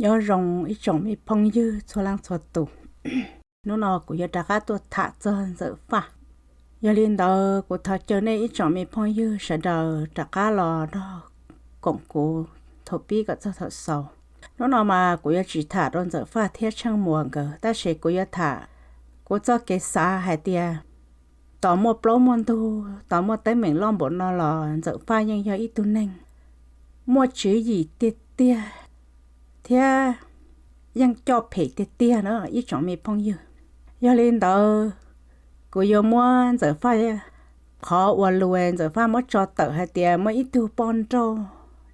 Nyob zoo ib tsoom me phooj ywg txhua leej txhua tus. Hnub no kuv yuav rov qab tuaj tham txog Ntxawm Faj. Yog li ntawd kuv thov caw nej ib tsoom me phooj ywg sawv daws rov qab los nrog koom kuv thaum pib kom txog thaum xaus. Hnub no mas kuv yuav tsis tham rau Ntxawm Faj thiab Tsheej Muas nkawd, tab sis kuv yuav tham kuv txoj kev xav hais tias tos muaj plaub muaj ntug, tos muaj teeb meem loj npaum no los Ntxawm Faj yeej yog ib tug neeg muaj tswv yim tiag tiag thiab yeej coj phem tiag tiag na ib tsoom me phooj ywg. Yog li ntawd, kuv yuav muab Ntxawm Faj qhov uas lus Ntxawm Faj muab tso tawm hais tias muaj ib tug poj nrauj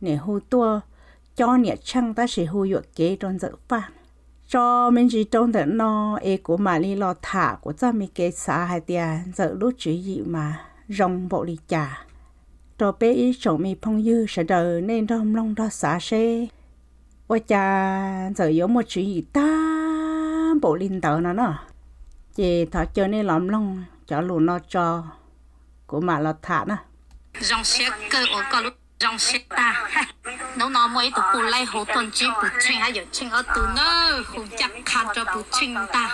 niam hu tuaj cob niam Tsheej tab sis hu yuam kev rau Ntxawm Faj. Tso me ntsis rau ntawm no es kuv mam li los tham kuv txoj me kev xav hais tias Ntxawm lub tswv yim mas zoo npaum li cas rau peb ib tsoom me phooj ywg sawv daws nej nrog mloog nrog xav seb ua cas Ntxawm yuav muaj tswv yim tag npaum li ntawd no na. Ces thov caw nej los mloog cov lus no tso, kuv mam los tham na. Zoo siab kawg uas koj lub zoo siab tag. Hnub no muaj ib tug puj laib hu tuaj ntsib Puv Tsheej hab Yawm Tsheej ob tug na, hu ncaj qha rau Puv Tsheej ntag.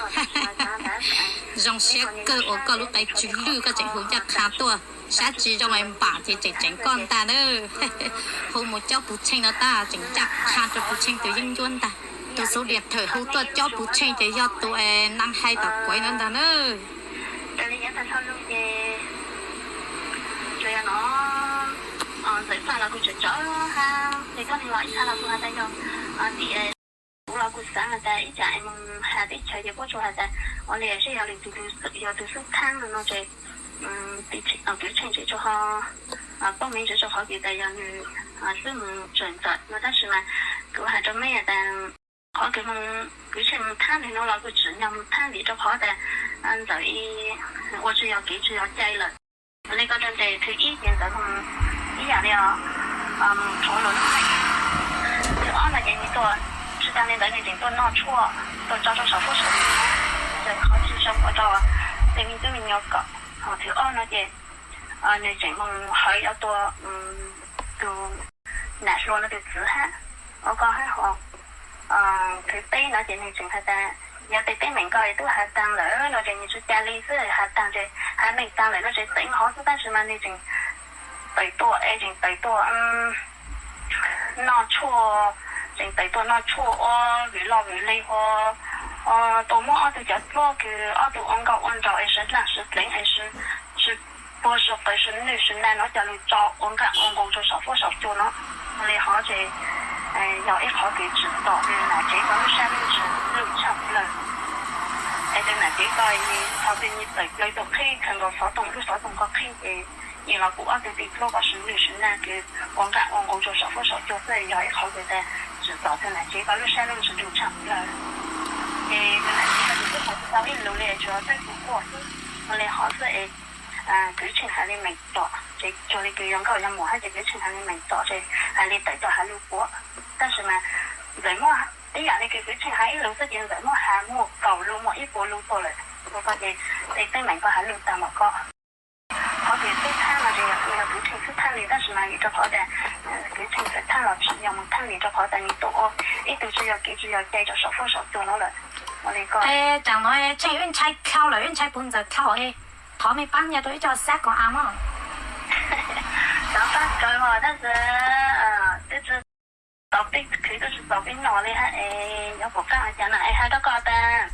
Zoo siab kawg uas koj lub qe tsw lwj koj tseem hu ncaj qha tuaj, sab tsis zoo es npam ces tseem tseem koj ntag na. Hu mus cob Puv Tsheej no tag tseem ncaj qha rau Puv Tsheej tus yeeb ncuab ntag. Tus xub diam thawm hu tuaj cob Puv Tsheej ces yog tus es neeb hais tom kuv no ntag na. Ntxawm Faj los kuv tseem tso hab, ces koj niag los ib txhab los kuv has tas yog, kuv los kuv xav has tas ib tsam mus has teb chaws ces puab tsuas has tas ua li seb yog yog tus xub thaab no no ces Puv Tsheej tseem tsuas ho paub me ntsis rau qhov tias yog nws xub mus txawm Ntxawm no, tab sis mas kuv has rau mej tas qhov kws Puv Tsheej mus thaab li no los kuj tsim nyog mus thaab vim rau qhov tas Ntxawm ua tsis yog kev tsis yog cai lawm. Li ko rau tes thwv ib ces Ntxawm mus ib yam li os, mus rhuav luag lub neej. Thwv ob no ces nws tuaj, tsis tas li ntawd nws tseem tuaj noj tshuaj, tuaj tso rau saum fuab saum cua, ces qhov tsis zoo ua rau tej me tub me nyuam kom. Ho thwv ob no ces nws tseem mus hawv yuav tua tus nam hluas no tus txwv hab, ua ko hab ho. Thwv peb no ces nws tseem has tas yog tej teeb meem ko tub has taag lawm no ces nws tsis ca li xwb, has taag ces has meej taag lawm no ces tseem hov xwb, tab sis mas nws tseem tawm tuaj es tseem tawm tuaj noj tshuaj, tseem tawm tuaj noj tshuaj ua vim loj vim li ua, tuaj muab ob tug cov dluab kws ob tug ua nkauj ua nraug es sib dlaaj sib dleev es sib puag sib qw sib nwj sib naj no coj lug tso ua nqaaj ua nqus rau saum fuab saum cua no. Li hov ces yog ib qhov kev tsim txom rau nam tsev ko lub sab lub ntsws lub tshaaj plawg. Es rau nam tsev ko thaum twg nws tawm plawg tuaj qhib kawg nkaus xov tooj, lub xov tooj ko qhib ces nws los kuj ob tug tij dluab ko sib nwj sib naj kws ua nqaaj ua nqus rau saum fuab saum cua xwb, yog ib qhov kws tas tsim txom rau nam tsev ko lub sab lub ntsws lub tshaaj plawg. Ces nam tsev ko tsis tau ib lus li, tsuas txawj kuv quaj xwb. Ua li hov xwb es kwv Tsheej hais li meem tom, ces cuag li kws yog nkauj yog muam hab ces kwv Tsheej hais li meem tom ces hais li tawm tuaj hais lug puav. Tab sis mas Ntxawm muab, ib yam li kws kwv Tsheej hais ib lus xwb ces Ntxawm muab has muaj kaum lus muaj ib puas lus tuaj lawm. Ua ko ces tej teeb meem ko hais lug tag npaum ko. Qhov kws xub thaab no ces yog kuv yog kwv Tsheej xub thaab li, tab sis mas vim rau qhov tas kwv Tsheej xub thaab los tsim nyog mus thaab vim rau qhov tas nws tuaj ua ib tug tsis yog kev tsis yog cai rau saum fuab saum cua no lawm. Ua li ko. Tseem no Tsheej wb ntshai dlhau lawm, wb ntshai puv Ntxawm dlhau es thov mej paab nyaj rau wb coj xab koom av mog. Xav paab kawg mog, tab sis twb tsis txaus peb khwv, twb tsis txaus peb noj li hab es yuav pum qaab ua cas no es hais rau koj tas,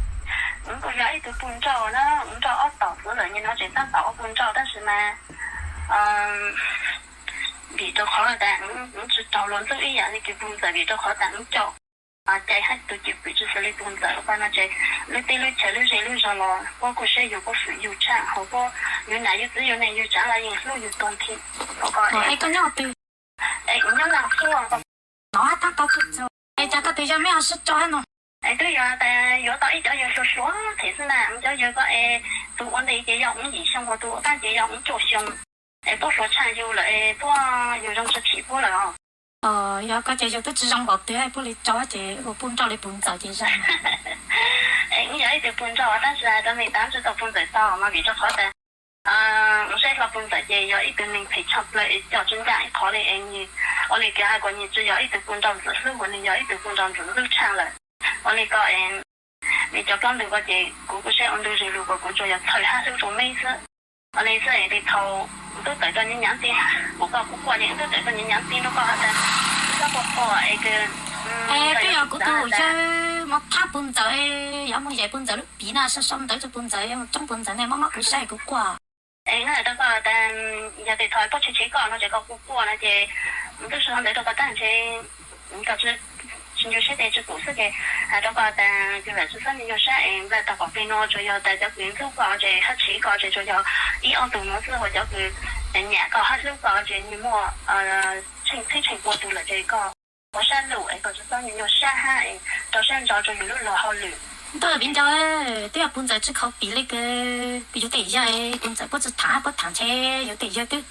wb kuj yog ib tug puj nrauj na, wb nrauj ob tom xwb lawm, nyias no tseem tab tom ua puj nrauj tab sis mas vim rau qhov tas wb tsis raug luag ntxub ib yam li kws puj Ntxawm, vim rau qhov tas wb coj cai hab tus cwj pwm tsis xws li puj Ntxawm. Ua no ces lub teb lub chaw lub zej lub zog los puab kuj saib yug, puab fwm yug tshaj, hos puab yug nam yug txiv yug neej yug tsaav los yeej hlub yug tuag nthi. Ua ko es koj nyob twg? Es kuv nyob Naj Huab. Nov hab tab tau txug txug. Es cas koj tus yawg mej ho sib tso hab no? Es twb yog tas yuav tau ib cov yawg hluas hluas them xwb na, cov yawg ko es tus ua ntej ces yog ob yim xyoo, hos tus ua taab ces yog ob cuaj xyoo. Es puab hluas tshaj yug lawm es puab yug zoo tsis phim puab lawm os. Yog koj ces yug twb tsis zoo npaum twg puab li tso ces ua puj nrauj li puj Ntxawm ces zoo. Es wb yog ib tug puj nrauj tab sis hais rau mej tas tsis tau puj Ntxawm tau mas vim rau qhov tas Mus saib hlo puj ntxawm ces yog ib tug neeg phem tshaj plaws es coj tsis ncaj ib qho li es nws, ua li kuv hais kom nws tsis yog ib tug puj nraug ntxim hlub uas nws yog ib tug puj nraug ntxim ntxub tshaj lawm. Ua li ko es, nws cov plaub ntug ko ces kuv kuj saib ua ntu zus lug kom kuv tsuas yog txhawj hab hlub rau neb xwb. Ua li xwb es thaum kuv tub tawm tau nyav nyav tij, kuv koj kuj quaj ces kuv tub tawm tau nyav nyav tij rau koj has tas, tub txhob quaj quaj es kws, twb yog kuv tus yawg mus thab puj ntxawm, yuav mus yaim puj ntxawm lub piv na, sau sau ntawv rau puj ntxawm, yuav mus coob puj ntxawm ne, mob mob kuv saib kuv quaj. Es hais rau koj tas, yog tias thaum koj tshee tshee koj no ces koj kuj quaj no ces, kuv tub sau ntawv rau koj tag ntshe koj tsis ncu siab ces tsis pum xwb ces, hais rau koj tas kws vam tsis txhob nyuaj sab es nplaj tag qhov plig no tsuas yog tas cov kws ntxub koj ces hab tshiv koj ces tsuas yog ib ob tug no xwb, ho cov kws nyam koj hab hlub koj ces nws muaj tsheej txheeb tsheej pua tug lawm ces koj ua sab lug es koj tsis txhob nyuaj sab hab es rau siab ntso rau yus lub luag hauj lwm. Ntuj viv ncaus, twb yog puj ntxawm tsis khaus pim li kws yus tes yawg, puj ntxawm puab tsis tham hab puab tham ntshe yus tes yawg twb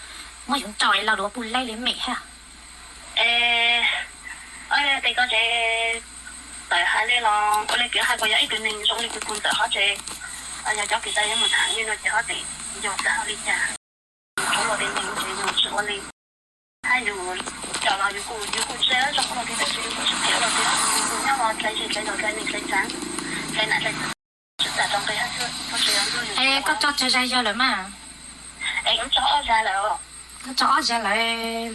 muab yus nrauj es lo lus puj laib li mem hab. Es, tes koj tsev tawm hais li los ua li kws hais koj yog ib tug neeg zoo li kws puj ntxawm hov tsev, yog cov kws tas yuav mus tham li no ces hov tsev yog tas hauj li cas? Tsuav luag tes neeg ces yus tsis ua li, hab yus coj los yus kuj, yus kuj tsis zoo luag tes tab sis yus kuj tsis phem luag tes, yus kuj nyob los dlai zej dlai zos dlai neej dlai tsav, dlai nam dlai txiv, tsis tas rau nqi hab xwb, tsis yog ntuj yus. Es koj tso tseg zog yawg lawm mas? Es kuv tso ob zag lawm. Koj tso ob zag lawm,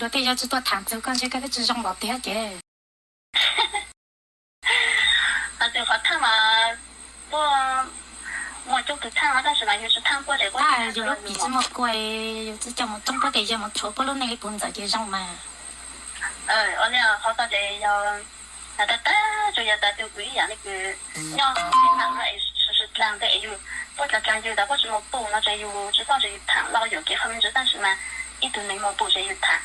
luag tej yawg tsis tuaj tham txug koj ntshe koj twb tsis zoo npaum tiag ces. Hais txug qhov thaaj mas, puab muaj coob tug thaaj tab sis mas yus tsis thaaj puab ces puab, yus lub piv tsis muaj kua, yus tsis coj mus coob puab tes yawg mus tshuav puab lub neej li puj ntxawm ces zoo mas. Ua li qhov ko ces yog, tag tag tsuas yog tas tug kws ib yam li kws nyob ib mam no es sib dlaag tes es yus puab dlaag dlaag yus tas puab tsis muaj puj no ces yus tsis txhob tes yus tham los yuam kev qhov me ntsis tab sis mas ib tug neeg muaj puj ces yus tham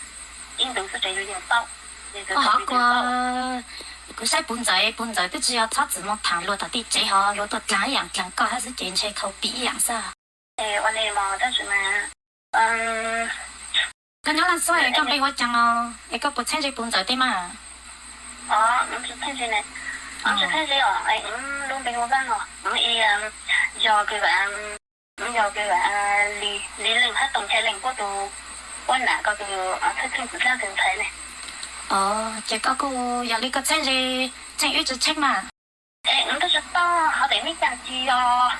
ib ntu xwb ces yus yeej paub. Hov kuv, kuv saib puj ntxawm, puj ntxawm twb tsis yog txhob txwm mus tham luag tom tej tsev hov luag tuaj dlaag ib yaam dlaag koj hab xwb ces ntshe khaus pim ib yaam xwb. Ua li mas tab sis mas koj nyob Laj Xab es koj npe hu ua caag os, es koj puas txheeb ze puj ntxawm tej mas? Tsis txheeb ze, tsis txheeb ze os, lub npe hu Vaaj os, yog kws, yog kws Lis Leej hab Toom Chai Leej puab tug, puab nam koj tug txheeb txheeb txwv dlaab tug ntxhais ne. Ces koj kuj yog li koj txheeb ze, txheeb wb tsis txheeb mas. Es wb twb tsis paub hov tes meb caag ci os,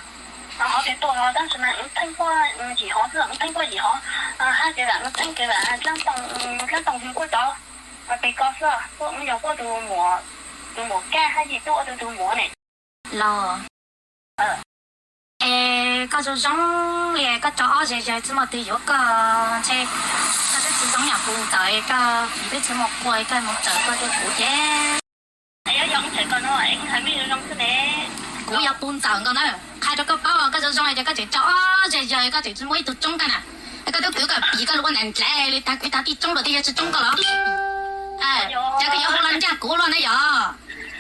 hov tes tuaj tab sis mas wb txheeb puab yim hov xwb, wb txheeb puab yim hov, hab kws Vaam, wb txheeb kws Vaam dlaab toom, dlaab toom hwv puab cov pes ko xwb, puab yog puab tug muam, tug muam Kaj hab Yij Tub ua tug tug muam ne. Los, es koj zoo zoo li koj tso ob zag yawg tsis muaj tug yuav koj ntshe koj twb tsis zoo yam puj ntxawm, koj piv twb tsis muaj kua koj mus txawm koj rua kuv ces. Yog, yog wb txawm koj no es wb hais mej zoo zoo xwb ne. Kuv yog puj ntxawm nkaus na, qha rua koj paub koj zoo zoo es koj tseem tso ob zag yawg koj tseem tsis muaj ib tug tsoob koj na. Koj tub kwv koj piv koj lug ua nam ndlaiv li tag kwv tag tij tsoob luag tej yawg tsis tsoob koj los? Ces koj yuav hu los ncaaj kuv luaj ne yog?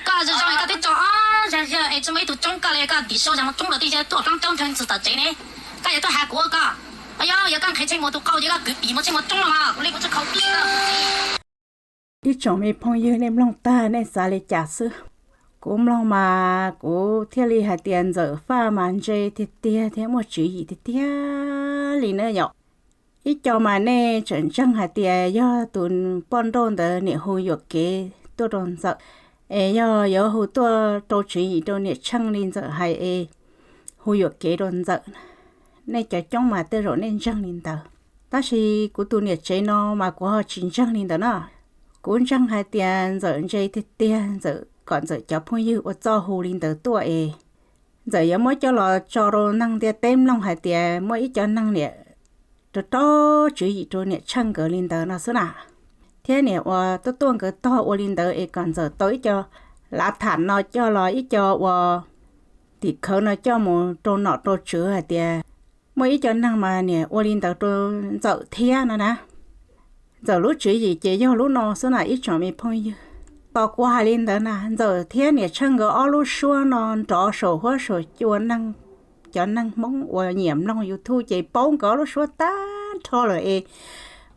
Koj zoo zoo es koj twb tso ob zag yawg es tsis muaj ib tug tsoob koj li, koj ntim sau zag mus tsoob luag tej yawg tuaj plaab caub nrhawv ntxug tom tsev ne. Koj yuav tuaj has kuv ua koj, yog, yog koj nqhis tsheej muag tug qau ces koj kwv piv muag tsheej muag tsoob los mas kuv li kuv tsis khaus pim koj. Ib tsoom me phooj ywg, nej mloog tag nej xav li cas xwb? Kuv mloog mas kuv thiaj li hais tias Ntxawm Faj mas ntse tiag tiag thiab muaj tswv yim tiag tiag li na yom. Ib co mas nej tseem ntseeg hais tias yog tus poj nrauj ntawd niam hu yuam kev tuaj rau Ntxawm, es yog yuav hu tuaj rau tswv yim rau niam tsheej li Ntxawm hais es hu yuam kev rau Ntxawm. Nej cov coob mas tej zaum nej ntseeg li ntawd, tab sis kuv tus niam tsev no mas kuv ho tsis ntseeg li ntawd na. Kuv ntseeg hais tias Ntxawm ntse tiag tiag, Ntxawm kom Ntxawm cov phooj ywg ua txoj hu li ntawd tuaj es Ntxawm yuav muab coj los tso rau neeg ntiaj teb mloog hais tias muaj ib co neeg niam rau rau tswv yim rau niam tsheej nkawd li ntawd no xwb na. Thiab niam uas tuaj tuaj nkawd tog ua li ntawd es kom Ntxawm tau ib co lav tham no coj los ib co uas tim khawv no coj mus rau nom rau tswv hais tias muaj ib co neeg mas niam ua li ntawd rau Ntxawm thiab no na. Ntxawm lub tswv yim ces yog lub no xwb na ib tsoom me phooj ywg. Tos kuv hais li ntawd na, Ntxawm thiab niam tsheej nkawd ob lub suab no nrov saum huab saum cua neeg, cov neeg Hmoob uas nyiam mloog YouTube ces paub nkawd ob lub suab tag nrho lawm es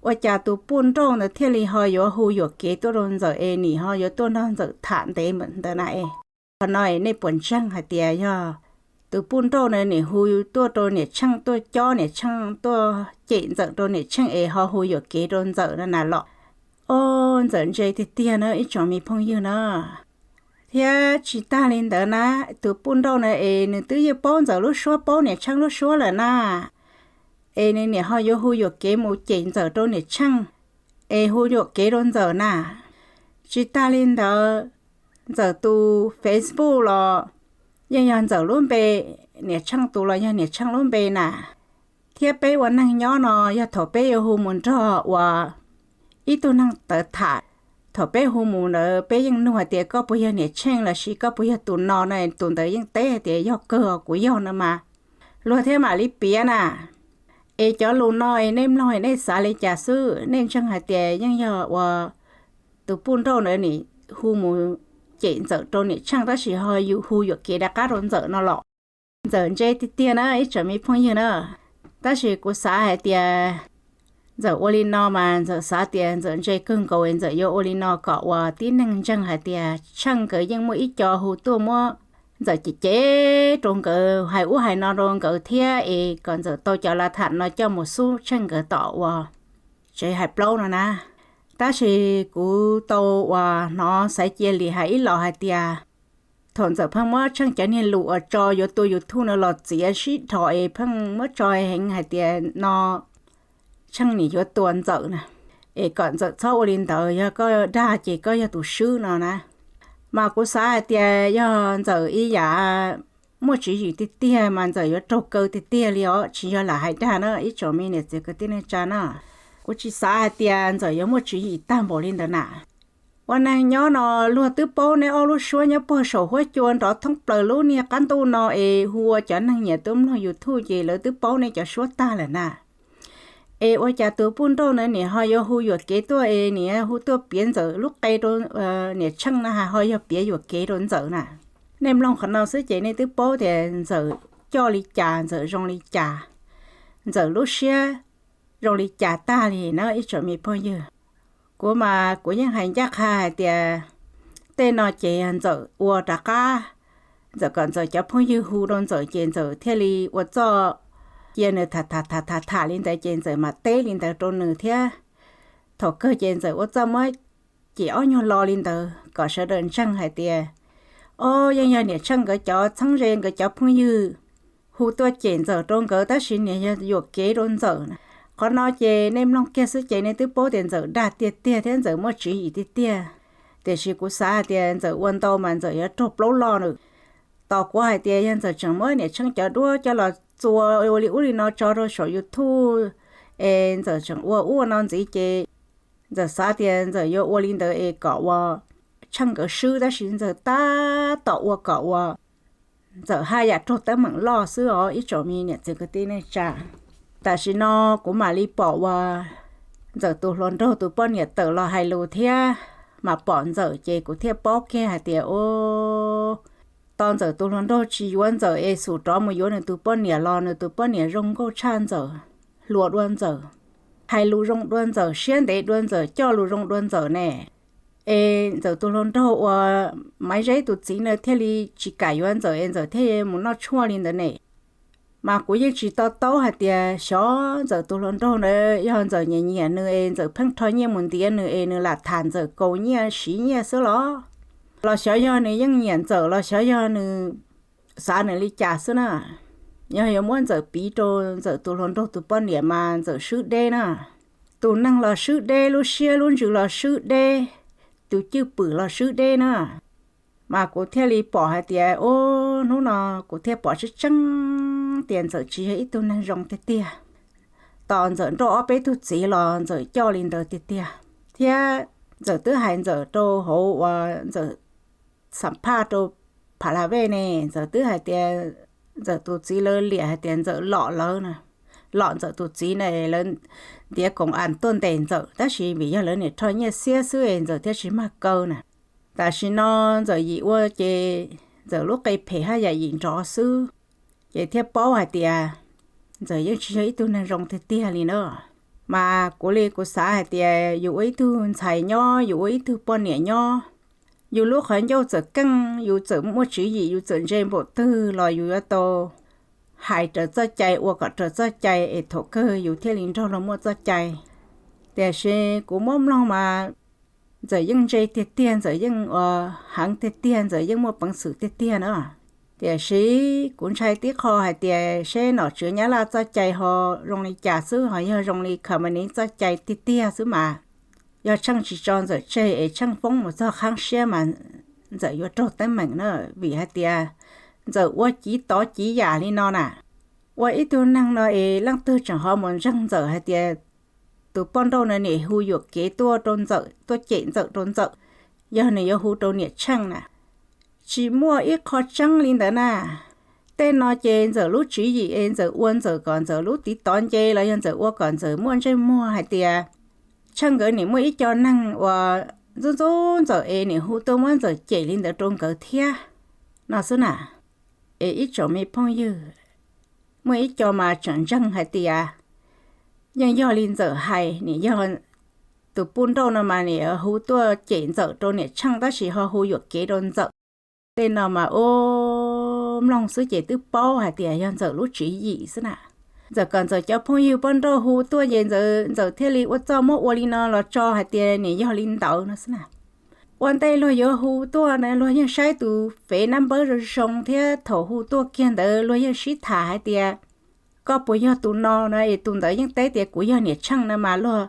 ua cas tus poj nrauj ntawd thiaj li ho yuav hu yuam kev tuaj rau Ntxawm es nim ho yuav tuaj nrog Ntxawm tham ntev ntawd na es. Qhov no es nej puas ntseeg hais tias yog tus puj nrauj na nim hu tuaj rau niam Tsheej, tuaj cob niam Tsheej, tuaj cem Ntxawm rau niam Tsheej es ho hu yuam kev rau Ntxawm no na los. Ob, Ntxawm ntse tiag tiag na ib tsoom me phooj ywg na. Thiab tsis tag li ntawd na, tus puj nrauj na es nws twb yeej paub Ntxawm lub suab, paub niam Tsheej lub suab lawm na, es nws niam ho yuav hu yuam kev mus cem Ntxawm rau niam Tsheej, es hu yuam kev rau Ntxawm na. Tsis tag li ntawd, Ntxawm tus Facebook los yeej yog Ntxawm lub npe, niam Tsheej tus los yog niam Tsheej lub npe na. Thiab peb ua neeg nyob no, yog thaum peb yuav hu mus nrog uas ib tug neeg tawv tham, thaum peb hu mus ntawd peb yeej nug hais tias koj puas yog niam Tsheej los sis koj puas yog tus no no, tus ntawd yeej teb hais tias yog kawg os, kuv yog no mas, luag thiaj mam li piav na. Es cov lus no es nej mloog nej xav li cas xwb, nej ntseeg hais tias yeej yog uas tus puj nrauj ntawd nim hu mus cem Ntxawm rau niam Tsheej tab sis ho hu yuam kev rov qab rau Ntxawm no los. Ntxawm ntse tiag tiag na ib tsoom me phooj ywg na. Tab sis kuv xav hais tias Ntxawm ua li no mas Ntxawm xav tias Ntxawm ntse kawg nkaus, Ntxawm yuav ua li no kom uas tib neeg ntseeg hais tias Tsheej nkawd yeej muaj ib co hu tuaj muab Ntxawm cem cem rau nkawd, hais ub hais no rau nkawd thiab es kom Ntxawm tau cov lav tham no coj mus xub Tsheej nkawd tom uas tsev hais plaub no na. Tab sis kuv tau uas hnov Xaiv Cia Lis hais ib los hais tias thaum Ntxawm pheej muab Tsheej cov niag lus uas tso yuav tua YouTube no los txiav sib dhos es pheej muab tso heev hais tias no Tsheej nim yuav tua Ntxawm na, es kom Ntxawm txhob ua li ntawd, yog koj dag ces koj yog tus swb no na. Mas kuv xav hais tias yog Ntxawm ib yam muaj tswv yim tiag tiag mas Ntxawm yuav raug kaw tiag tiag li os, tsis yog lam hais dag na ib tsoom me niam txiv kwv tij neej tsa na. Kuv tsis xav hais tias Ntxawm yuav muaj tswv yim tag npaum li ntawd na. Ua neeg nyob no luag twb paub neb ob lub suab nyob puag saum huab cua nrov thoob plaws lub niag qab ntuj no es hu ua cov neeg nyiam tuaj mloog YouTube ces lawv twb paub nej cov suab tag lawm na. Es ua cas tus puj nrauj ntawd nim ho yuav hu yuam kev tuaj es nim hu tuaj piav Ntxawm lub qe rau niam Tsheej no, ho yog piav yuam kev rau Ntxawm na. Nej mloog qhov no xwb ces nej twb paub tias Ntxawm coj li cas, Ntxawm zoo li cas, Ntxawm lub siab zoo li cas tag li na ib tsoom me phooj ywg. Kuv mas kuv yeej hais ncaj qha hais tias tej no ces Ntxawm ua rov qab, Ntxawm kom Ntxawm cov phooj ywg hu rau Ntxawm ces Ntxawm thiaj li ua txuj cia nws tham tham tham tham tham li ntawd ces Ntxawm mam teb li ntawd rau nws thiab. Thaum kawg ces Ntxawm ua txuj muab cem ob nyuag lo li ntawd kom sawv daws ntseeg hais tias, o, yeej yog niam Tsheej nkawd cov txheeb ze nkawd cov phooj ywg hu tuaj cem Ntxawm rau nkawd tab sis niam yog yuam kev rau Ntxawm na. Qhov no ces nej mloog kiag xwb ces nej twb paub tias Ntxawm dag tiag tiag thiab Ntxawm muaj tswv yim tiag tiag. Tiam sis kuv xav hais tias Ntxawm ua ntau mas Ntxawm yuav raug plaub loj lawm. Tos kuv hais tias yog Ntxawm tseem muab niam Tsheej cov duab coj los txua ua li ub li no tso rau saum YouTube es Ntxawm tseem ua ub ua no ntxiv ces Ntxawm xav tias Ntxawm yuav ua li ntawd es kom ua Tsheej nkawd swb tab sis Ntxawm tab tom ua kom ua Ntxawm haj yam raug teeb meem loj xwb os ib tsoom me niam txiv kwv tij neej tsa. Tam sim no kuv mam li pom uas Ntxawm tus hluas nraug tus poj niam tawm los hais lus thiab, mas pom Ntxawm ces kuv thiaj paub kiag hais tias, o, tos Ntxawm tus hluas nraug tsis yuav Ntxawm es xum rov mus yuav nws tus poj niam los nws tus poj niam zoo nkauj tshaj Ntxawm, hluas dua Ntxawm, hais lus zoo dua Ntxawm, siab ntev dua Ntxawm, coj lus zoo dua Ntxawm ne. Es Ntxawm tus hluas nraug uas Maiv Zeb tus txiv na thiaj li tsis kam yuav Ntxawm es Ntxawm thiaj mus noj tshuaj li ntawd ne. Mas kuv yeej tsis to taub hais tias xyov Ntxawm tus hluas nraug ntawd yog Ntxawm nyiam nyiam nws es Ntxawm pheej rho nyiaj mus ntiav nws es nws lam tham Ntxawm kaus nyiaj siv nyiaj xwb los, los xyov yog nws yeej nyiam Ntxawm los xyov yog nws xav nws li cas xwb na. Yog yuav muab Ntxawm piv rau Ntxawm tus hluas nraug tus poj niam mas Ntxawm swb deb na. Tus neeg los swb deb, lub siab lub ntsws los swb deb, tus cwj pwm los swb deb na. Mas kuv thiaj li pom hais tias, o, hnub no kuv thiaj pom tseeb tseeb tias Ntxawm tsis yog ib tug neeg zoo tiag tiag. Tos Ntxawm nrauj ob peb tug txiv los Ntxawm coj li ntawd tiag tiag. Thiab Ntxawm twb hais Ntxawm rau hauv uas Ntxawm xam phaj rau Pha La Vej ne, Ntxawm twb hais tias Ntxawm tus txiv lawv liam hais tias Ntxawm lom lawv na, lom Ntxawm tus txiv na, lawv ntiav koom as tuaj ntes Ntxawm tab sis vim yog lawv niam rho nyiaj xiab xwb es Ntxawm thiaj tsis mag kaw na. Tam sim no Ntxawm yim ua ces Ntxawm lub qe phem haj yam yim nrov xwb, ces thiaj paub hais tias Ntxawm yeej tsis yog ib tug neeg zoo tiag tiag li na. Mas kuv li kuv xav hais tias yus ua ib tug ntxhais nyob, yus ua ib tug poj niam nyob, Yus lub qhov ncauj txawm keej, yus txawm muaj tswv yim, yus txawm ntse npaum twg los yus yuav tau hais raws txoj cai, ua kom raws txoj cai es thaum kawg yus thiaj li nrog luag muaj txoj cai. Tiam sis kuv muab mloog mas Ntxawm yeej ntse tiag tiag, Ntxawm yeej ua heev tiag tiag, Ntxawm yeej muaj peev xwm tiag tiag na. Tiam sis kuv ntshai tib qho hais tias seb nom tswv Nyab Laj txoj cai ho zoo li cas xwb, ho yog zoo li company txoj cai tiag tiag xwb mas, yog Tsheej tsis tso Ntxawm tseg es Tsheej foob mus txog qhab siab mas Ntxawm yuav raug teeb meem na, vim hais tias Ntxawm ua civ tov civ yam li no na. Ua ib tug neeg no es leej twg tseem ho mus ntseeg Ntxawm hais tias tus poj nrauj no nim hu yuam kev tuaj rau Ntxawm, tuaj cem Ntxawm rau Ntxawm, yog nws yuav hu rau niam Tsheej na. Tsis muaj ib qho tseeb li ntawd na. Tej no ces Ntxawm lub tswv yim es Ntxawm ua Ntxawm kom Ntxawm lub tiv tov nce los yog Ntxawm ua kom Ntxawm muaj ntsej muag hais tias Tsheej nkawd nim muaj ib co neeg uas ntxub ntxub Ntxawm es nim hu tuaj muab Ntxawm cem li ntawd rau nkawd thiab no xwb na. Es ib tsoom me phooj ywg, muaj ib co mas tseem ntseeg hais tias yeej yog li Ntxawm hais, nim yog tus poj nrauj no mas nim hu tuaj cem Ntxawm rau niam Tsheej tab sis ho hu yuam kev rau Ntxawm. Tej no mas ua mloog xwb ces twb paub hais tias yog Ntxawm lub tswv yim xwb na. Ntxawm kom Ntxawm cov phooj ywg poj nrauj hu tuaj ces Ntxawm thiaj li ua txuj muab ua li no los tso hais tias nim yog li ntawd no xwb na. Ua ntej luag yuav hu tuaj na luag yeej saib tus fev nab npawb zoo zoo thiab thaum hu tuaj kiag ntawd luag yeej sib tham hais tias koj puas yog tus no no es tus ntawd yeej teb tias kuv yog niam Tsheej no mas luag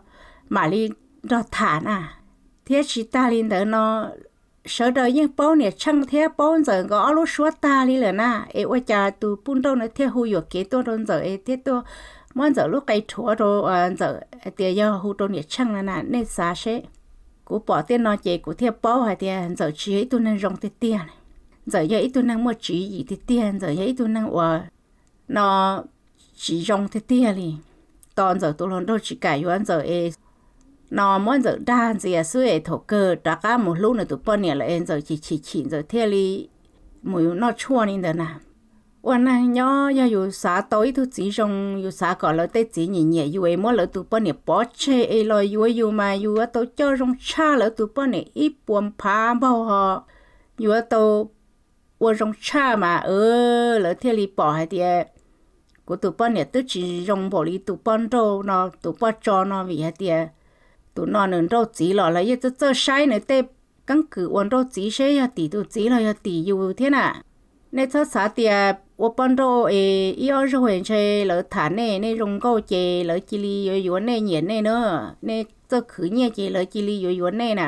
mam li nrog tham na. Thiab tsis tag li ntawd no, sawv daws yeej paub niam Tsheej thiab paub Ntxawm nkawd ob lub suab tag li lawm na, es ua cas tus poj nrauj no thiaj hu yuam kev tuaj rau Ntxawm es thiaj tuaj muab Ntxawm lub qe rhuav rau Ntxawm hais tias yog hu rau niam Tsheej no na, nej xav seb. Kuv pom tej no ces kuv thiaj paub hais tias Ntxawm tsis yog ib tug neeg zoo tiag tiag. Ntxawm yog ib tug neeg muaj tswv yim tiag tiag, Ntxawm yog ib tug neeg uas no tsis zoo tiag tiag li. Tos Ntxawm tus hluas nraug tsis kam yuav Ntxawm es no muab Ntxawm dag ntxias xwb es thaum kawg rov qab mus hlub nws tus poj niam lawm es Ntxawm chim chim chim Ntxawm thiaj li mus noj tshuaj li ntawd na. Ua neeg nyob yog yus xav tau ib tug txiv zoo, yus xav kom lawv tej txiv nyiam nyiam yus es muab lawv tus poj niam pov tseg es los yuav yus mas yus yuav tau coj zoo tshaj lawv tus poj niam ib puas phav npaug ho yuav tau ua zoo tshaj mas lawv thiaj li pom hais tias kuv tus poj niam twb tsis zoo npaum li tus poj nrauj no, tus poj tso no, vim hais tias tus no nws nrauj txiv los lawv yeej txawj txawj saib nws tej keeb kwm ua nrauj txiv seb yog tim tus txiv los yog tim yus thiab na. Nej txhob xav tias ua poj nrauj es ib ob zaug es ntshe lawv tham nej, nej zoo nkauj ces lawv cia li yuav yuav nej nyiam nej na, nej txawj khwv nyiaj ces lawv cia li yuav yuav nej na.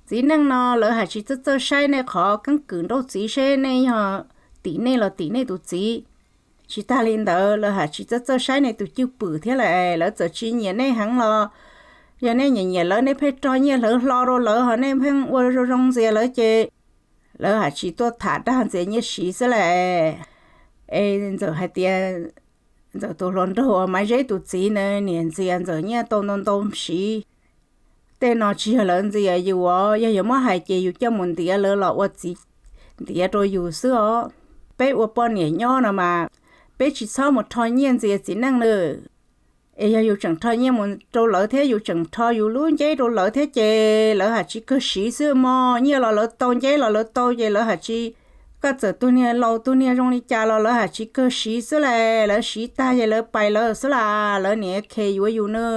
Txiv neej no lawv hais tsis txawj txawj saib nej qhov keeb kwm nrauj txiv seb nej yog tim nej los tim nej tus txiv. Tsis tag li ntawd lawv hais tsis txawj txawj saib nej tus cwj pwm thiab lawm, lawv txawm tsis nyiam nej heev los yog nej nyiam nyiam lawv nej pheej rho nyiaj hlawv hlo rau lawv ho nej pheej ua zoo zoo ntxias lawv ces lawv hais tsis tuaj tham dag ntxias nyiaj siv xwb lawm. Es Ntxawm hais tias Ntxawm tus hluas nraug uas Maiv Zeb tus txiv na niam ntxias Ntxawm nyiaj tau ntau ntau siv. Tej no tsis yog lawv ntxias yus os, yog yuav muab hais ces yus coj mus ntiav lawv los ua txiv ntiav rau yus xwb os. Peb ua poj niam nyob no mas peb tsis txhob mus rho nyiaj ntxias txiv neej na. Es yog yus tseem rho nyiaj mus rau lawv thiab yus tseem rho yus lub nceb rau lawv thiab ces lawv hais tsis kawg siv xwb mog. Nyiaj los lawv tau, nceb los lawv tau ces lawv hais tsis, koj txawm tus niag laus tus niag zoo li cas los lawv hais tsis kawg siv xwb las, lawv siv tag ces lawv pais lawv xwb las, lawv niam khe yuav yus na.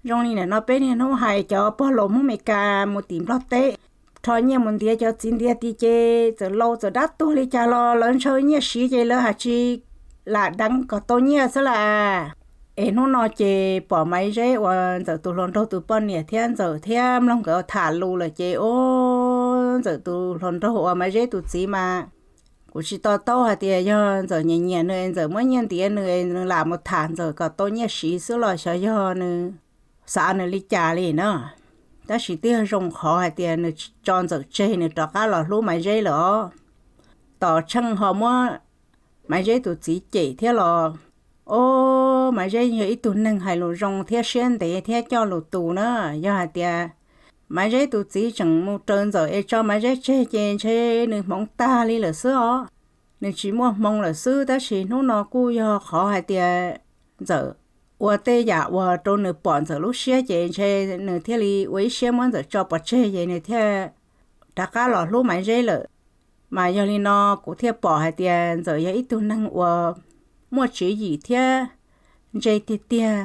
Zoo li nim no peb niaj hnub hais cov pog laus Hmoob Meskas mus tim Nplog teb, rho nyiaj mus ntiav cov txiv ntiav txiv ces txawm laus txawm dab tuag li cas los lawv ntshaw nyiaj siv ces lawv hais tsis lam deev kom tau nyiaj xwb las. Es hnub no ces pom Maiv Zeb uas Ntxawm tus hluas nraug tus poj niam thiab Ntxawm thiab mloog nkawd tham lus lawm ces, o, Ntxawm tus hluas nraug uas Maiv Zeb tus txiv mas kuv tsis to taub hais tias yog Ntxawm nyiam nyiam nws es Ntxawm muab nyiaj ntiav nws es nws lam mus tham Ntxawm kom tau nyiaj siv xwb los xyov yog nws xav nws li cas li na. Tab sis twb yog zoo qhov hais tias nws tso Ntxawm tseg nws rov qab los hlub Maiv Zeb lawm os. Tom Tsheej ho muab Maiv Zeb tus txiv cem thiab los, o, Maiv Zeb yog ib tug neeg hais lus zoo thiab siab ntev thiab coj lus tus na. Yog hais tias Maiv Zeb tus txiv tseem mus raws Ntxawm es tso Maiv Zeb tseg ces ntshe nws hmoov tag li lawm xwb os. Nws tsis muaj hmoo lawm xwb, tab sis hnub no kuj yog qhov hais tias Ntxawm ua tej yam uas rau nws pom Ntxawm lub siab ces ntshe nws thiaj li ua ib siab muab Ntxawm tso pov tseg ces nws thiaj rov qab los hlub Maiv Zeb lawm. Mas yog li no kuv thiaj pom hais tias Ntxawm yog ib tug neeg uas muaj tswv yim thiab ntse tiag tiag.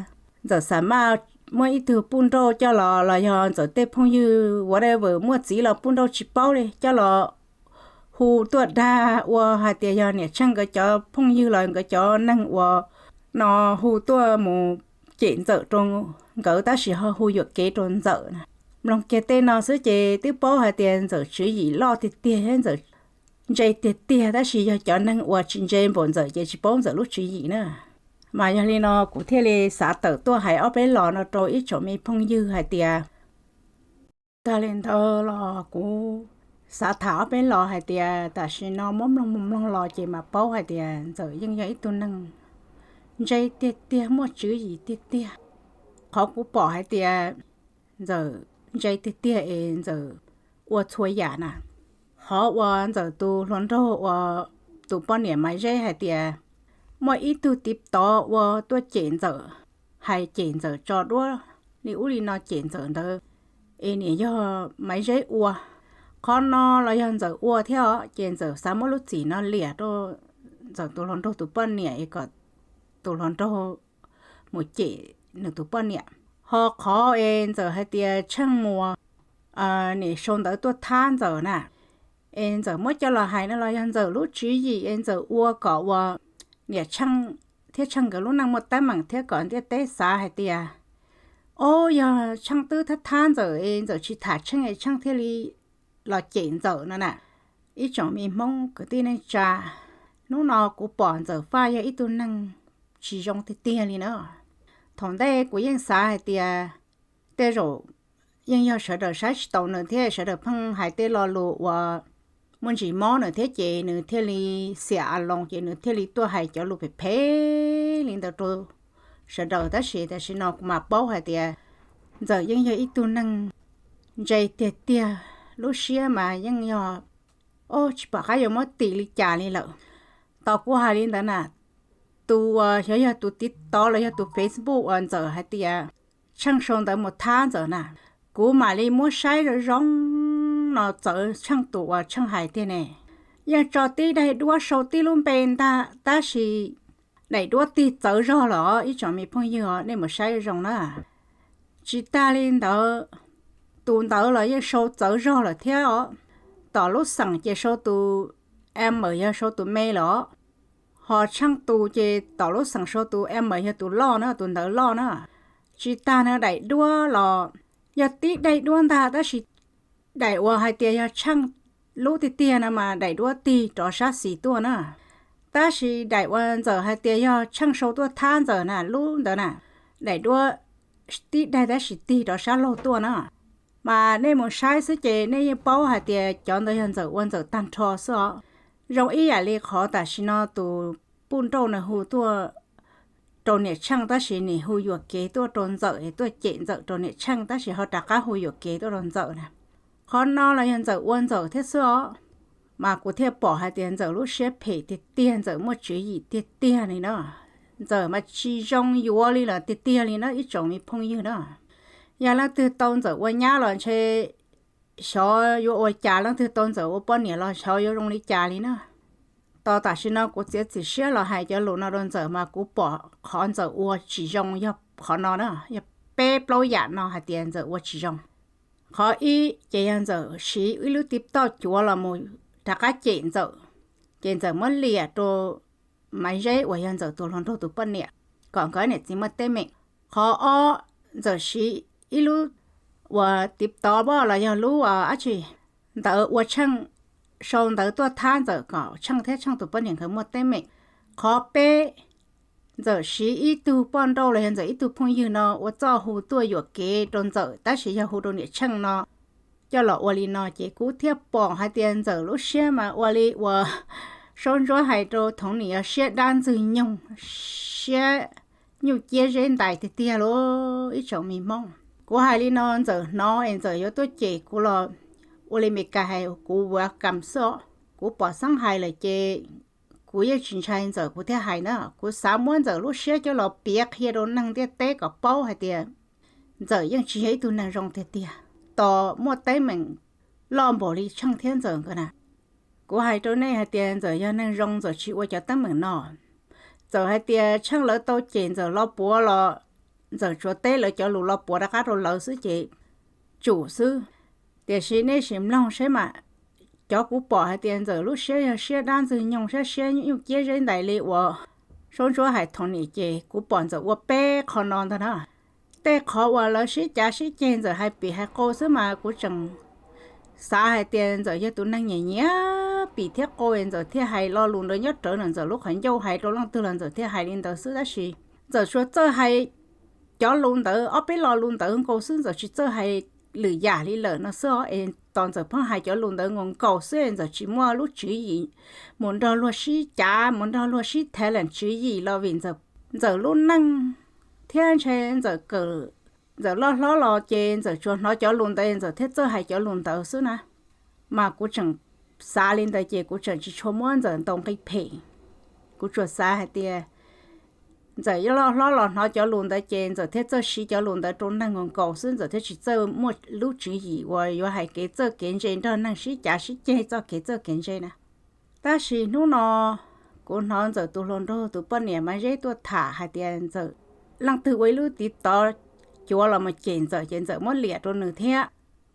Ntxawm xav maj muaj ib tug pub nrauj coj los, los yog Ntxawm tej phooj ywg whatever muaj txiv los pub nrauj tsis paub li coj los hu tuaj dag ua hais tias yog niam Tsheej nkawd cov phooj ywg los nkawd cov neeg uas no hu tuaj mus cem Ntxawm rau nkawd tab sis ho hu yuam kev rau Ntxawm na. Mloog kiag tej no xwb ces twb paub hais tias Ntxawm tswv yim loj tiag tiag thiab Ntxawm ntse tiag tiag, tab sis yog cov neeg uas tsis ntse npaum Ntxawm ces tsis paub Ntxawm lub tswv yim na. Mas yog li no kuv thiaj li xav tawm tuaj hais ob peb los no rau ib tsoom me phooj ywg hais tias, tag li ntawd los kuv xav tham ob peb los hais tias tam sim no muab mloog mus mloog los ces mas paub hais tias Ntxawm yeej yog ib tug neeg ntse tiag tiag, muaj tswv yim tiag tiag. Qhov kuv pom hais tias Ntxawm ntse tiag tiag es Ntxawm ua txhua yam na. Qhov uas Ntxawm tus hluas nraug uas tus poj niam Maiv Zeb hais tias muaj ib tug tiv tov ua tuaj cem Ntxawm, hais cem Ntxawm tso duab li ub li no cem Ntxawm ntawd, es niam yog Maiv Zeb ua. Qhov no los yog Ntxawm ua thiab os, ces Ntxawm xav muab lub txim no liam rau Ntxawm tus hluas nraug tus poj niam es kom tus hluas nraug mus cem nws tus poj niam. Ho qhov es Ntxawm hais tias Tsheej Muas nim sau ntawv tuaj thab Ntxawm na, es Ntxawm muab coj los hais no los yog Ntxawm lub tswv yim es Ntxawm ua kom uas niam Tsheej thiab Tsheej nkawd lub neej muaj teeb meem thiab kom ntiaj teb xav hais tias, o, yog Tsheej twb thab thab Ntxawm es Ntxawm tsis tham Tsheej es Tsheej thiaj li los cem Ntxawm no na. Ib tsoom me Hmoob kwv tij neej tsa, hnub no kuv pom Ntxawm Faj yog ib tug neeg tsis zoo tiag tiag li na. Thaum ntej kuv yeej xav hais tias tej zaum yeej yog sawv daws saib tsis taus nws thiab sawv daws pheej hais tej lo lus uas muaj ntsis mob nws thiab ces nws thiaj li xiam a loos ces nws thiaj li tuaj hais cov lus phem phem li ntawd rau sawv daws. Tab sis tam sim no kuv mam paub hais tias Ntxawm yeej yog ib tug neeg ntse tiag tiag, lub siab mas yeej yog, o, tsis pom qab yuav muab tis li cas li lawm. Tos kuv hais li ntawd na, tus uas xyov yog tus TikTok los yog tus Facebook uas Ntxawm hais tias Tsheej sau ntawv mus thab Ntxawm na, kuv mam li muab saib zoo zoo no txawv Tsheej tus uas Tsheej hais tiag ne. Yeej tso tib daim duab sau tib lub npe ntag tab sis daim duab tig txawv zog lawm os ib tsoom me phooj ywg os, nej mus saib zoo zoo na. Tsis tag li ntawd, tus ntawd los yeej sau txawv zog lawm thiab os. Tom lub xeem ces sau tus M yog sau tus me lawm os. Ho Tsheej tus ces tom lub xeem sau tus M yog tus loj na, tus ntawv loj na. Tsis tag na, daim duab los yog tib daim duab ntag tab sis daim uas hais tias yog Tsheej lub tiag tiag no mas daim duab tig rov sab xis tuaj na. Tab sis daim uas Ntxawm hais tias yog Tsheej sau tuaj thab Ntxawm na, lub ntawd na, daim duab tib daim tab sis tig rov sab laug tuaj na. Mas nej mus saib xwb ces nej yeej paub hais tias cov ntawd yog Ntxawm ua Ntxawm tag nrho xwb os. Zoo ib yam li qhov tam sim no tus pub nrauj nws hu tuaj rau niam Tsheej tab sis nim hu yuam kev tuaj rau Ntxawm es tuaj cem Ntxawm rau niam Tsheej tab sis ho rov qab hu yuam kev tuaj rau Ntxawm na. Qhov no los yog Ntxawm ua Ntxawm thiab xwb os. Mas kuv thiaj pom hais tias Ntxawm lub siab phem tiag tiag, Ntxawm muaj tswv yim tiag tiag li na. Ntxawm mas tsis zoo yuav li lawm tiag tiag li na ib tsoom me phooj ywg na. Yog leej twg tau Ntxawm ua nyab los ntshe xyov yuav ua cas, leej twg tau Ntxawm ua poj niam los xyov yuav zoo li cas li na. Tos tam sim no kuv txiav txim siab los hais cov lus no rau Ntxawm mas kuv pom qhov Ntxawm ua tsis zoo yog qhov no na, yog peb plaub yam no hais tias Ntxawm ua tsis zoo. Qhov ib ces yog Ntxawm siv ib lub TikTok cuav los mus rov qab cem Ntxawm, ces Ntxawm muab liam rau Maiv Zeb uas yog Ntxawm tus hluas nraug tus poj niam kom nkawd niam txiv muaj teeb meem. Qhov ob, Ntxawm siv ib lub uas TikTok los yog lub dab tsi ntawd ua Tsheej, sau ntawv tuaj thab Ntxawm kom Tsheej thiab Tsheej tus poj niam nkawd muaj teeb meem. Qhov peb, Ntxawm siv ib tug poj nrauj los yog Ntxawm ib tug phooj ywg no ua txoj hu tuaj yuam kev rau Ntxawm tab sis yog hu rau niam Tsheej no coj los ua li no ces kuv thiaj pom hais tias Ntxawm lub siab mas ua li uas Saub Ntsuab hais rau Thoov Nim, yog siab dab ntxwg nyoog, siab nyuj ciab zeb ntais tiag tiag lauj ib tsoom me Hmoob. Kuv hais li no Ntxawm hnov es Ntxawm yuav tuaj cem kuv los ua li Meskas hais kuv welcome xwb os. Kuv pom xeeb hais lawm ces kuv yeej tsis ntshai Ntxawm kuv thiaj hais na. Kuv xav muab Ntxawm lub siab coj los piav qhia rau neeg ntiaj teb kom paub hais tias Ntxawm yeej tsis yog ib tug neeg zoo tiag tiag. Tos muaj teeb meem loj npaum li Tsheej thiab Ntxawm nkawd na. Kuv hais rau nej hais tias Ntxawm yog neeg zoo, Ntxawm tsis ua cov teeb meem no. Txawm hais tias Tsheej lawv tau cem Ntxawm lo puav los Ntxawm tsuas teb lawv cov lus lo puav rov qab rau lawv xwb ces tsum xwb. Tiam sis nej sim mloog saib mas, cov kuv pom hais tias Ntxawm lub siab yog siab dab ntxwg nyoog, siab siab nyuj ciab zeb ntais li uas Saub Ntsuab hais thoom nim ces kuv pom Ntxawm ua peb qho no ntag na. Tej qhov uas lawv sib cav sib ceg Ntxawm hais pim hais qau xwb mas kuv tseem xav hais tias Ntxawm yog tus neeg nyiam nyiam pim thiab qau, Ntxawm thiaj hais lo lus ntawd nyob rawv ntawm Ntxawm lub qhov ncauj, hais rau leej twg los Ntxawm thiaj hais li ntawd xwb. Tab sis Ntxawm tsuas txawj hais cov lus ntawd, ob peb lo lus ntawd nkaus xwb, Ntxawm tsis txawj hais lwm yam li lawm no xwb os. Es tos Ntxawm pheej hais cov lus ntawd nkaus nkaus xwb, Ntxawm tsis muaj lub tswv yim mus nrog luag sib cav, mus nrog luag sib thaiv lees tswv yim los vim Ntxawm lub neej thiab ntshe Ntxawm kawm, Ntxawm loj hlob los ces Ntxawm tsuas hnov cov lus ntawd Ntxawm thiaj txawj hais cov lus ntawd xwb na. Mas kuv tseem xav li ntawd ces kuv tseem tsis tshua muab Ntxawm ntaus nqi phem. Kuv tsuas xav hais tias Ntxawm loj hlob los hnov cov lus ntawd ces Ntxawm thiaj txawj siv cov lus ntawd rau neeg nkaus nkaus xwb, Ntxawm thiaj tsis txawj muaj lub tswv yim uas yuav hais kev txawj kev ntse nrog neeg sib cav sib ceg txoj kev txawj kev ntse na. Tab sis hnub no kuv hnov Ntxawm tus hluas nraug tus poj niam Maiv Zeb tuaj tham hais tias Ntxawm, leej twg ua ib lub TikTok cuav los mus cem Ntxawm ces Ntxawm muab liam rau nws thiab.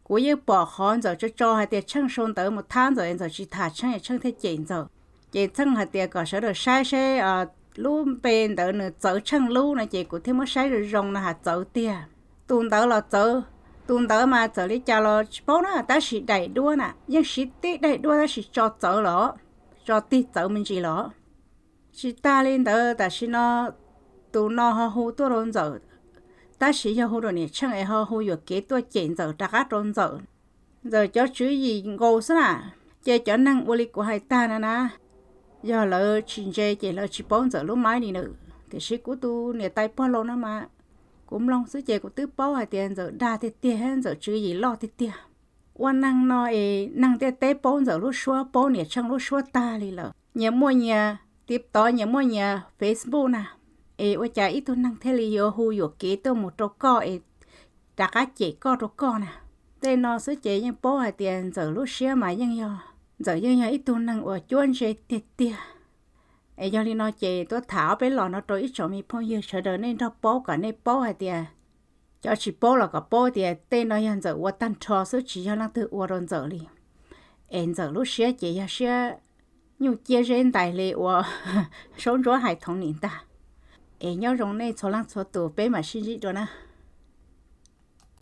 Kuv yeej pom qhov Ntxawm tso tso hais tias Tsheej sau ntawv mus thab Ntxawm, Ntxawm tsis tham Tsheej es Tsheej thiaj cem Ntxawm. Ces Tsheej hais tias kom sawv daws saib seb lub npe ntawd nws txawv Tsheej lub no ces kuv thiaj muab saib zoo zoo no has txawv tiag. Tus ntawd los txawv, tus ntawd mas txawm li cas los tsis paub na, tab sis daim duab na yeej siv tib daim duab tab sis tso txawv los, tso tig txawv me ntsis los. Tsis tas li ntawd tam sim no tus no ho hu tuaj rau Ntxawm, tab sis yog hu rau niam Tsheej es ho hu yuam kev tuaj cem Ntxawm rov qab rau Ntxawm. Ntxawm cov tswv yim nkaus xwb na, ces cov neeg ua li kuv hais tag no na, yog lawv tsis ntse ces lawv tsis paub Ntxawm lub maib li nws. Tiam sis kuv tus niam tais pog laus no mas, kuv mloog xwb ces kuv twb paub hais tias Ntxawm dag tiag tiag, Ntxawm tswv yim loj tiag tiag. Ua neeg no es neeg ntiaj teb paub Ntxawm lub suab, paub niam Tsheej lub suab tag li lawm. Nyias muaj nyias TikTok, nyias muaj nyias Facebook na, es ua cas ib tug neeg thiaj li yuav hu yuam kev tuaj mus rau koj es rov qab cem koj rau koj na? Tej no xwb ces yeej paub hais tias Ntxawm lub siab mas yeej yog, Ntxawm yeej yog ib tug neeg uas cuab ntse tiag tiag. Es yog li no ces tuaj tham ob peb los no rau ib tsoom me phooj ywg sawv daws nej nrog paub kom nej paub hais tias, cov tsis paub los kom paub tias tej no yog Ntxawm ua tag nrho xwb, tsis yog leej twg ua rau Ntxawm li. Es Ntxawm lub siab ces yog siab nyuj ciab zeb ntais li uas Saub Ntsuab hais thoom nim ntag. Es nyob zoo nej txhua leej txhua tus, peb mam sib ntsib dua na.